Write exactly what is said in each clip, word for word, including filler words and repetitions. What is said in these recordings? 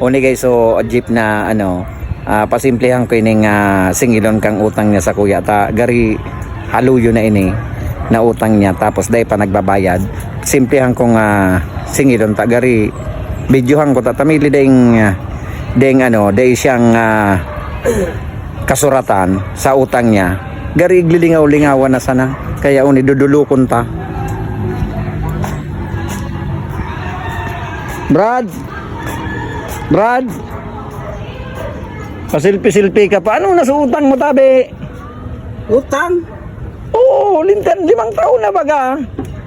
Uni guys, so jeep na ano, ah, pasimplihan ko ining, ah, singilon kang utang niya sa kuya ta gari haluyo na ini na utang niya tapos dai pa nagbabayad. Simplihan kong, ah, singilon ta gari videohan ko ta tamili daing, ah, daing ano, dai siyang, ah, kasuratan sa utang niya. Gari iglilingaw-lingawan na sana. Kaya uni dudulukon ta. Brad, Brad, pasilpi-silpi ka pa. Ano na sa utang mo, tabi? Utang? Oo, lintan, limang taon na baga.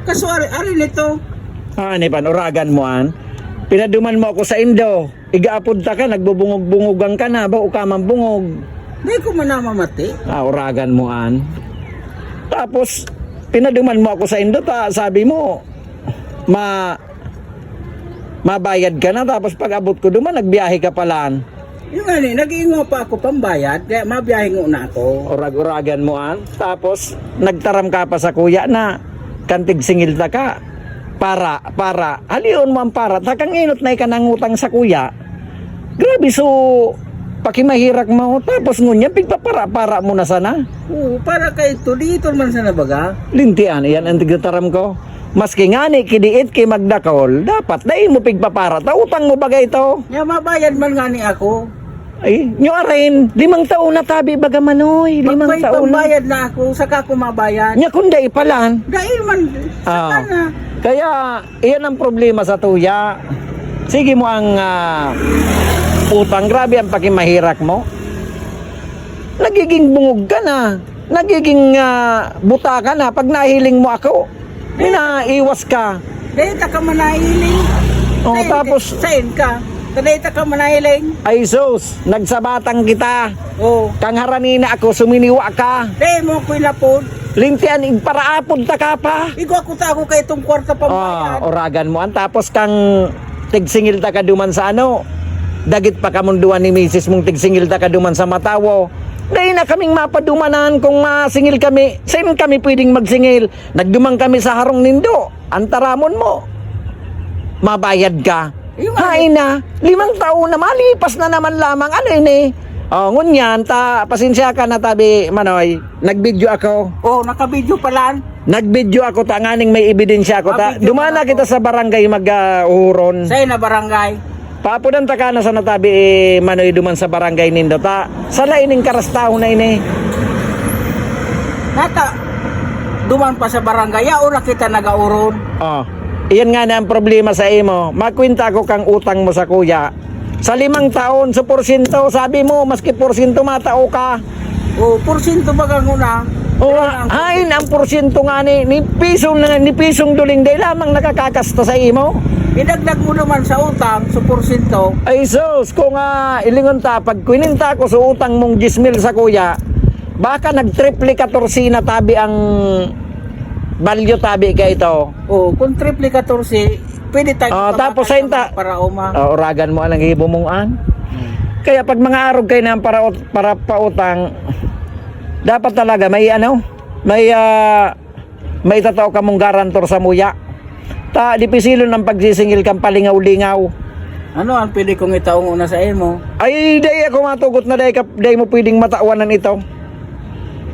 Kaso ari, ari nito. Ah, ni panuragan mo an. Pinaduman mo ako sa indo. Igaapod ta ka, nagbubungog-bungogan ka na ba o ka man bungog? Di ko man namamati. Ah, uragan mo an. Tapos, pinaduman mo ako sa indo, ta, sabi mo, ma, mabayad ka na. Tapos pag abot ko duman, nagbiyahe ka palan. Yung ano, nag-iingo pa ako pambayad, kaya mabiyahe ngona ako. Urag-uragan mo an. Tapos, nagtaram ka pa sa kuya na kantig singil ta ka. Para, para. Halion mo ang para. Takang inot na ikanangutang sa kuya. Grabe, so, pakimahirak mo. Tapos ngunyan, pigpapara-para mo na sana. Oo, para kay ito, di ito man sana baga. Lintian, iyan ang tigtataram ko. Maski ngani kidiit ki magdakol, dapat dai mo pigpapara ta utang mo bagay to. Nga mabayad man ngani ako. Ay, nyo arin, limang taon na tabi baga manoy, limang Magbay taon na. Pambayad na ako, saka ako mabayad. Nya kung dai palan. Dahil man, Ah. saka na. Kaya, iyan ang problema sa tuya. Sige mo ang ah, utang, grabe ang pakimahirak mo. Nagiging bungog ka na. Nagiging ah, buta ka na pag nahiling mo ako. Minaiwas ka. Dahil ta ka manahiling. Oh, Sain- tapos Sain ka? Dahil ta ka manahiling. Ay sus, nagsabatang kita. Oh. Kang harani na ako, suminiwa ka. Dahil mo ako'y lapod. Lintian, igparaapod ta ka pa. Igo ako ta ako kay itong kwarta Ah, pambayad. Oragan mo an. Tapos kang tigsingil ta ka duman sa ano, dagit pa kamunduan ni misis mong tigsingil ta ka duman sa matawo. Dai na kaming mapadumanan kung masingil kami. Saan kami pwedeng magsingil? Nagduman kami sa harong nindo. Antaramon mo. Mabayad ka. Hain na. Limang taon na malipas na naman lamang. Ano ini? Oh, ngunyan, ta, pasensya ka na tabi, Manoy. Nagbidyo ako. Oh, nakabidyo pala. Nagbidyo ako ta nganing may ebidensya ako ta. Dumana kita sa barangay mag-uhuron. Sa na barangay. Paapudan ta ka na sa natabi eh, Manoy duman sa barangay nindo ta. Sala ining karastahon na ini. Nata, duman pa sa barangay, yaon na kita nagauron. Oh. Iyan nga na ang problema sa imo. Makwenta ako kang utang mo sa kuya. Sa limang taon, sa porsyento, sabi mo, maski porsyento matao ka. O, porsyento ba kang una? O, hain ang porsyento nga ni, ni pisong na, ni pisong duling day lamang nakakakasta sa imo. Idagdag mo naman sa utang, sa porsyento. Ay sus, kung uh, ilingon ta, pag kwininta ko sa utang mong diyes mil sa kuya, baka nag-triple katorse na tabi ang value tabi ka ito. O, kung triple katorse, pwede tayo Ah, tapos sa inta, para uma. Ah, oragan mo ang hibo mong an. Kaya pag mga arog kayo na para, para pautang, dapat talaga may ano, may ah, may tatao kamong garantor sa muya. Ta, dipisilon ang pagsisingil kang palingaw-lingaw. Ano ang pwede kong itaong una sa imo? Ay, dai ako matugot na dai, ka, dai mo pwedeng matauanan ito.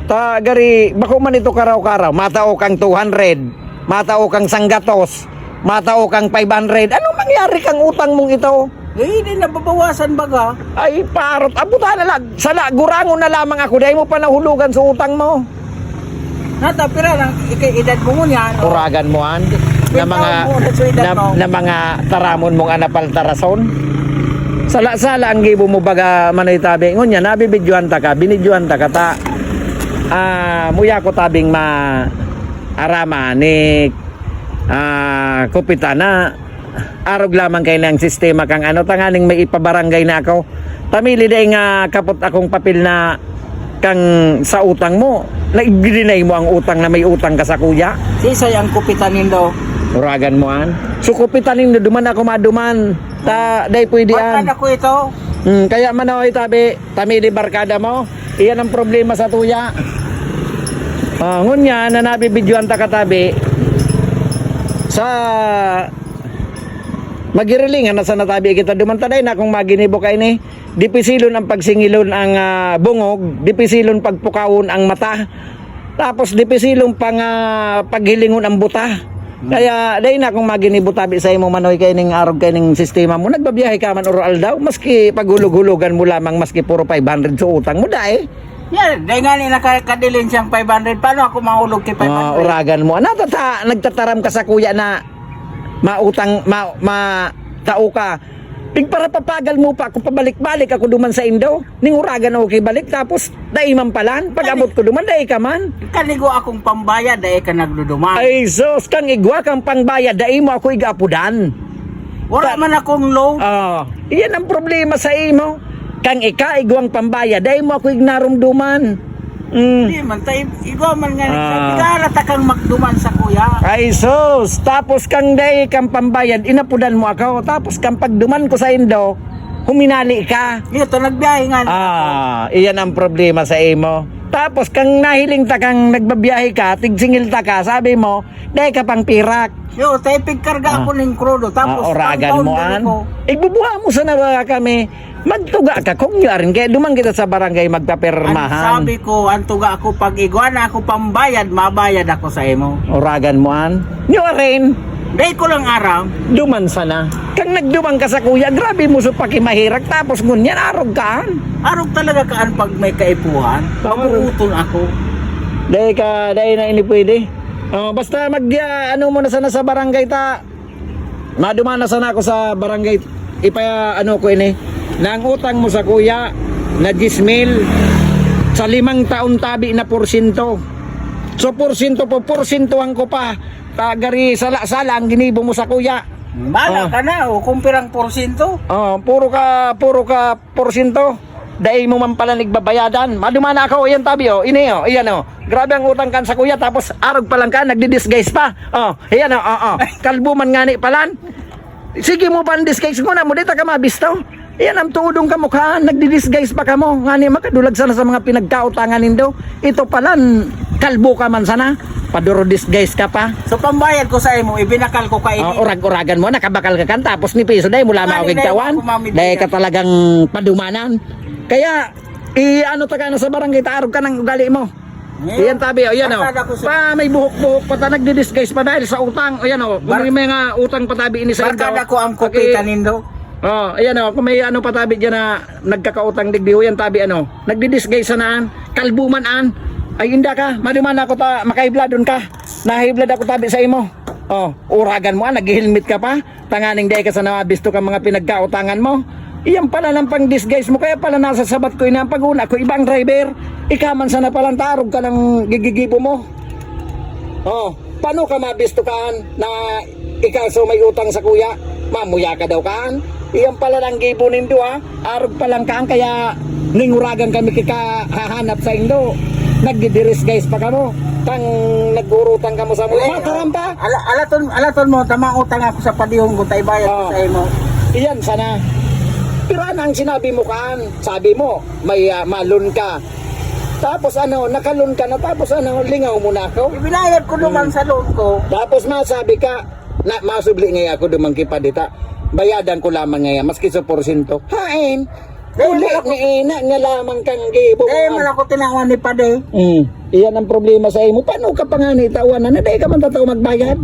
Ta, gari, bako man ito karaw-karaw. Matao kang two hundred, matao kang sanggatos, matao kang five hundred. Anong mangyari kang utang mong ito? Eh, di nababawasan baga. Ay, parot. Abutan na lang. Sala, gurangon na lamang ako. Dai mo pa nahulugan sa utang mo. Nata, pira lang, ikay edad mo ngunyan. Uragan mo an na mga na, na mga taramon mong anapaltarason. Sala-sala ang gibo mo baga manoy tabi. Ngunya nabibidyohan ta ka, binidyohan ta ka ta. Ah, muya ko tabing ma arama ni ah, kupitana. Arog lamang kay nang sistema kang ano, tanganing may ipabarangay na ako. Pamili dai nga kapot akong papel na kang sa utang mo. Naigdinay mo ang utang na may utang ka sa kuya. Sisay ang kupitan nindo? Uragan mo an. So kupitan nindo, duman ako maduman. Ta, dai pwede an. Ako ito. Hmm, kaya manoy tabi, pamili barkada mo. Iyan ang problema sa tuya. Ah, ngunya na nabibidyohan ta katabi sa Magirilingan na sana tabi kita duman ta, dai na akong maginibo kaini. Dipisilon ang pagsingilon ang, ah, bungog, dipisilon pagpukawon ang mata. Tapos dipisilon pang, ah, paghilingon ang buta. Kaya dai na akong maginibo tabi sa imo, Manoy, kaining arog kaining sistema mo. Nagbabiyahe ka man oro-aldaw, maski paghulog-hulogan mo lamang, maski puro five hundred sa utang mo, dai. Yeah, dai nga ni nakakadilin siyang five hundred. Paano ako mahulog ki Ah, five hundred? Uragan mo. Ano, tata, nagtataram ka sa kuya na mautang, ma, ma, tao ka. Pigparapapagal mo pa ako, pabalik-balik ako duman sa indo. Ning uragan ako kibalik, tapos dai man palan. Pag-abot ko duman, dai ka man. Kanigo akong pambayad, dai ka nagduduman. Ay, sus, kang igwa kang pangbayad, dai mo ako igapudan. Wala Ka- man akong load. Ah, iyan ang problema sa imo. Kang ika, igwang pambayad, dai mo ako ignarumduman. Mm. Di man, ta, igwa man nga, Ah. Nagkala ta kang magduman sa kuya. Ay, sus! Tapos kang dai kang pambayad, inapudan mo ako. Tapos kang pagduman ko sa indo, huminali ka. Ito, nagbiyahe nga. Ah, iyan ang problema sa imo. Tapos kang nahiling ta kang nagbabiyahe ka, tigsingil ta ka, sabi mo, dai ka pang pirak. Yo, ta ipigkarga Ah. ako ning krudo, tapos Ah, uragan mo, compound an? Ko. Igbubuha mo sana ba kami? Magtuga ka, kung nyo arin, kaya duman kita sa barangay Ang magpapirmahan. Sabi ko, ang tuga ako, pag igwa na ako pambayad, mabayad ako sa imo. Uragan mo, an? Nyo arin? Dai ko lang aram. Duman sana. Kang nagduman ka sa kuya, grabe mo sa pakimahirak, tapos ngunyan, arog ka, an? Arog talaga ka, an, pag may kaipuhan. Tama. Pag-uutol ako. Dai ka, dai na ini pwede. Oh, basta mag, ah, ano mo na sana sa barangay ta. Maduman na sana ako sa barangay. Ipa, ano ko ini. Na ang utang mo sa kuya na diyes mil, sa limang taon tabi na porsyento. So, porsyento po, porsyentohan ko pa. Ta, gari, sala-sala ang ginibo mo sa kuya. Bala Ah. ka na, o, kung pirang porsyento. Oh, puro ka, puro ka porsyento. Dai mo man pala nagbabayadan. Maduman na ako, iyan tabi, oh. Ini, oh, iyan, oh. Grabe ang utang kan sa kuya, tapos arog pa lang ka, nagdi-disguise pa. Oh, iyan, oh, oh, oh. Kalbo man ngani palan. Sige mo pa ang disguise mo na mo, di ta ka mabisto. Iyan ang tuodong kamukhaan, nagdi-disguise pa kamo. Ngani makadulag sana sa mga pinagkautangan nindo. Ito palan, kalbo ka man sana. Paduro disguise ka pa. So, pambayad ko sa imo, ibinakal ko ka ini. Oh, urag-uragan mo, nakabakal ka kan, tapos ni piso, dai mo lamang Mali ako na kigtawan. Ako, mami, Dai ka talagang padumanan. Kaya, i-ano ta ka na sa barangay, taarog ka ng ugali mo. Ngayon, Iyan tabi, oh, iyan, oh. Barkada ko sa Pa, may buhok-buhok pa ta, nagdi-disguise pa dahil sa utang. Ayan, oh, kung Bar- may mga utang pa tabi ini sa Barkada indo. ko ang Pag-, kupita nindo. Oh, ayan, oh, kung may ano pa tabi dyan na nagkakautang digdi, oh, yan tabi, ano, nagdi-disguise sana an, kalbo man an. Ay, inda ka, maduman ako ta, makahiblad dun ka. Nahiblad ako tabi sa imo. Oh, uragan mo, ah, nag-helmet ka pa. Tanganing dai ka sana mabisto kan mga pinagkautangan mo. Iyan pala nang pang-disguise mo, kaya pala nasasabat ko ini, ang pag-una ko, ibang driver. Ika man sana palang tarog ka ng gigigibo mo. Oh, paano ka mabisto kaan na ika so may utang sa kuya? Mamuya ka daw kaan? Iyan pala nang gibo nindo, ha? Arog pa lang kaan, kaya ninguragan kami kikahahanap sa indo. Nagdidiris guys pa kamo. Tang nagurutang kamo sa mga Eh, mataram pa. Ala, alaton, alaton mo, tama utang ako sa padihon ko, tay bayad ko Oh. sa imo. Iyan sana. Pero ano ang sinabi mo kaan? Sabi mo, may, ah, malon ka. Tapos ano, nakalon ka na, tapos ano, lingaw mo na ako? Ibinayad ko naman Hmm. sa loan ko. Tapos masabi ka, na, masubli ngayon ako dumangki pa dita. Bayadan ko lamang ngayon, maski sa porsyento. Hain? Dahil Uli wala ko ni ina nga lamang kang gibo Dahil mo. wala ko tinawan ni Pade. Hmm. Iyan ang problema sa imo. Paano ka pa nga ni tawan na, na dai ka man tatao magbayad?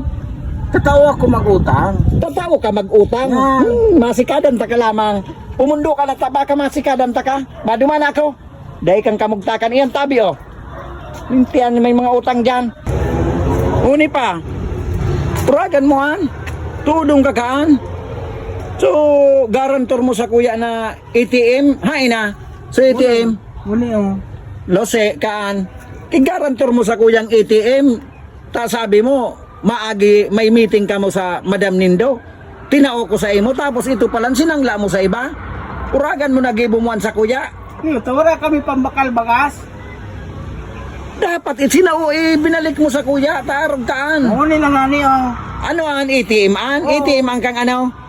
Tatao ako mag-utang. Tatao ka mag-utang? Ah. Hmm, masikadan ta ka lamang. Umundo ka na ta, baka masikadan ta ka. Maduman ako. Dai kang kamugtakan. Iyan tabi, oh. Mintian, may mga utang dyan. Uni pa. Turagan mo, an? Tudong ka kaan? So, garantor mo sa kuya na A T M? Hain na? So, A T M? Uni, oh. Lose, kaan? Igarantor mo sa kuyang A T M. Ta sabi mo, maagi, may meeting kamo sa madam nindo. Tinao ko sa imo, tapos ito palan sinangla mo sa iba. Uragan mo na gibo mo an sa kuya. Yo, ta wala kami pambakal bagas. Dapat itinao, ibinalik mo sa kuya, tarog kaan. Uni na nga ni, oh. Ano ang A T M an? Oh. A T M ang kang ano?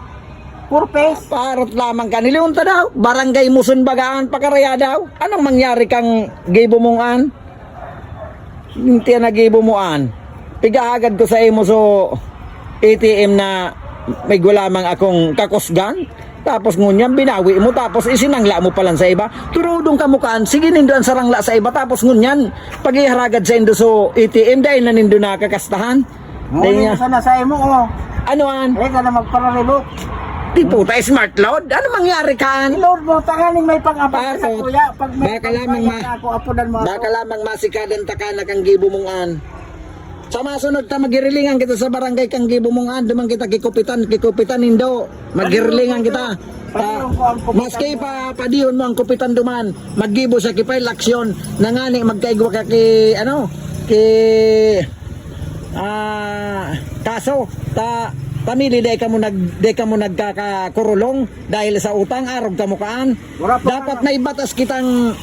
Purpose. Parot lamang ka. Niliunta daw. Barangay Muson bagaan, pakaraya daw. Anong mangyari kang gibo mong an? Mintian na gibo mo an. Pigahagad ko sa imo so A T M na may gulamang akong kakusgan. Tapos ngunyan, binawi mo, tapos isinangla mo palan sa iba. Turudong kamukaan, sige nindo ang sarangla sa iba. Tapos ngunyan, pag-iharagad sa indo so A T M, dahil na nindo nakakastahan. Dahil Ngunit nga, sana sa imo, oh. Ano an? Eh, ka na magpararibot. Di puta, smart load. Ano mangyari kan? I-load mo, tanganing may pang-abot ka sa Bakit? Kuya. Pag may Baka lamang pang-bayad ma- ka ako, apunan mo ako. Baka lamang masikadan ta ka na kang gibo mong an. Sa masunod ta, magirilingan kita sa barangay kang gibo mong an. Duman kita kikupitan, kikupitan, indo. Magirilingan kita. Padihon ko ang kupitan Maski mo. Pa, padihon mo ang kupitan duman. Maggibo sa kipail aksyon. Nangani, magkaigwa ka ki, ano, ki, ah, kaso. Ta, pamili, dai kamo nag, dai kamo nagkakakurulong dahil sa utang, arog kamo kaan. Wala pa Dapat ka may batas kitang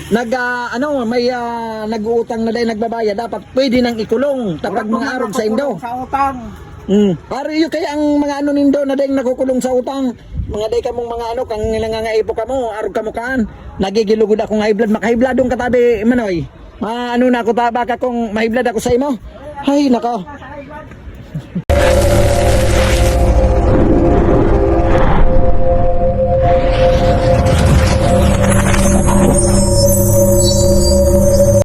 nag, ah, ano, may, ah, nag-uutang na dai nagbabayad. Dapat pwede nang ikulong. Wala tapag pa mga man arog sa indo. Nakukulong sa utang. Mm. Pare, yun kaya ang mga ano nindo na dai nakukulong sa utang. Mga dai kamong mga ano, kang nangangaipo kamo, arog kamo kaan. Nagigilugod akong high blood, maka-high blood ang katabi, Manoy. Ma, ano na ako ta, baka kung ma-high blood ako sa imo. Ay, nako.